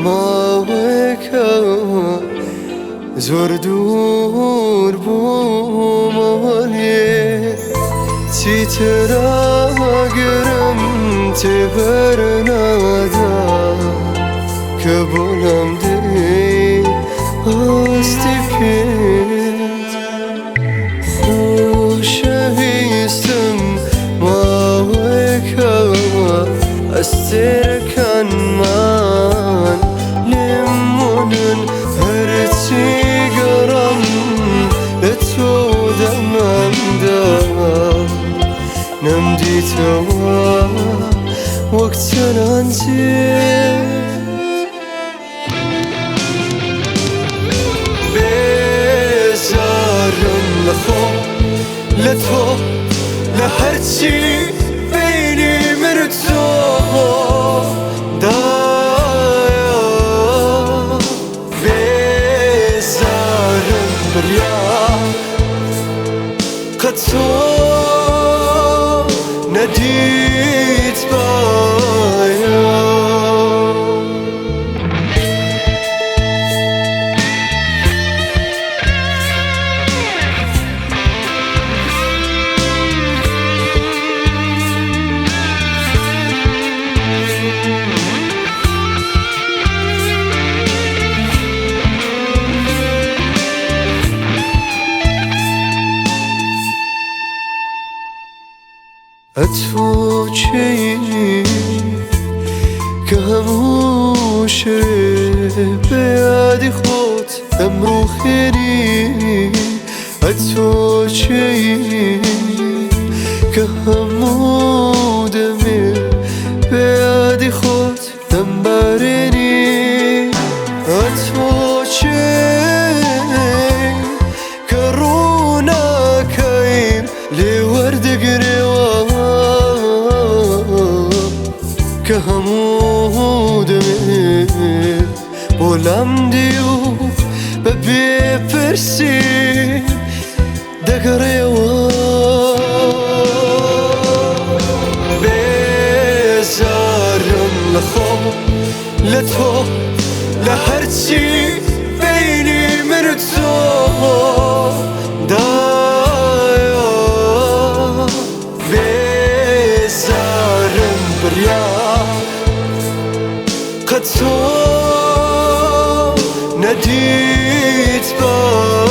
ماوەیەکە زۆر دوور بوومەوە لێ چیتر ئاگرم تێبەر نادا کە بۆ لام دێی ئاستی پێت خۆشەویستم ماوەیەکە ئەستێرەکانمان لێم ونن هەرچی گەڕام لە تۆ دەمەمدا نەمدیتەوە وەک چەنان جێ بێزارم لە خۆم لە تۆ لە هەرچی بینی من و تۆ دایە بێزارم بریا قەت تۆ نەدیت باە. ئەتۆ کێی کە هەموو شەوێ بە یادی خۆت دەمڕوخێنی؟ ئەتۆ کێی کە هەموو دەمێ بە یادی خۆت دەمبارێنی؟ ئەتۆ کێی کە ڕووناکەیم لێ وەردەگرێەوە کە هەموو دەمێ بۆ لام دی و بە بێپرسی دەگەڕێەوە؟ بێزارم لە خۆم لە تۆ لە هەرچی بینی من و تۆ دایە بێزارم بریا قەت تۆ نەدیت باە.